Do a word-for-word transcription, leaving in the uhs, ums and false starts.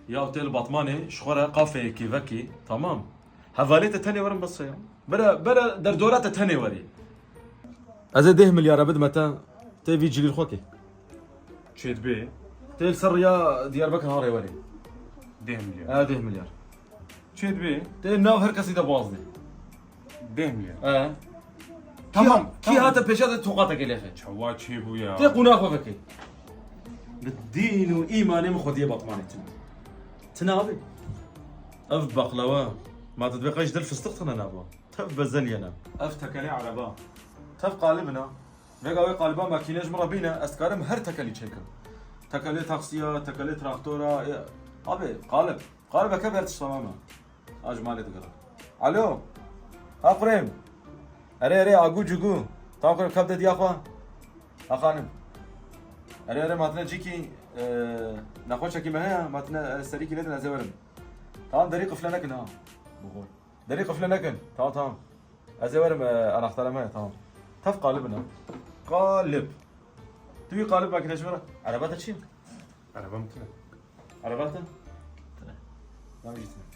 Ya tê li Batmanê ji xwe re kafeyekê vekê, tamam. Hevalê te tenê werin bes e ya. Bere, bere derdora te tenê werê. Ez ê deh milyara bidime te, tê vî cilî xwe kê. Çêdibê. Tê li ser riya Diyarbekir ha rê werê. Deh milyar. E, deh milyar. Çêdibê. Tê nav her kesî de bazdê. Deh milyar. E. Tamam, Kî, kî tamam. Hate pêşa te toqateke lêxe. Çawa çêbû ya? Tê qûna xwe vekê. Bi dîn û îmanê min xwediyê Batmanê tune. Tune abi. Ev baqlawa. Ma tu divê qey ji dil fistix tine nava. Tev bezeliyene. Ev tekelê ereba. Tev qalibina. Vega wê qaliba makîne ji min re bîne, ez dikarim her tekelî çêkim. Tekelê taksiya, tekelê traktora, e, abi, qalib. Qalibeke ber tişt tamam e. A ji malê digere. Alo. Ha kurêm. Erê, erê, agû cugû. Tamam kurêm, kap de diya xwe. Ha xanim. Erê, erê, matine cîkî, e, nexweşekî me heye, matine, e, serîkî nedin, ez ê werim. Tamam, derî qifle nekin ha. Bixwe. Derî qifle nekin. Tamam, tamam. Ez ê werim, e, anaxtara me, tamam. Tev qalib in ha. Qalib. Tu wî qalib makîne ji min re. Ereba te çi ye? Ereba min tune. Ereba te? Tune. Tamam, jî tune.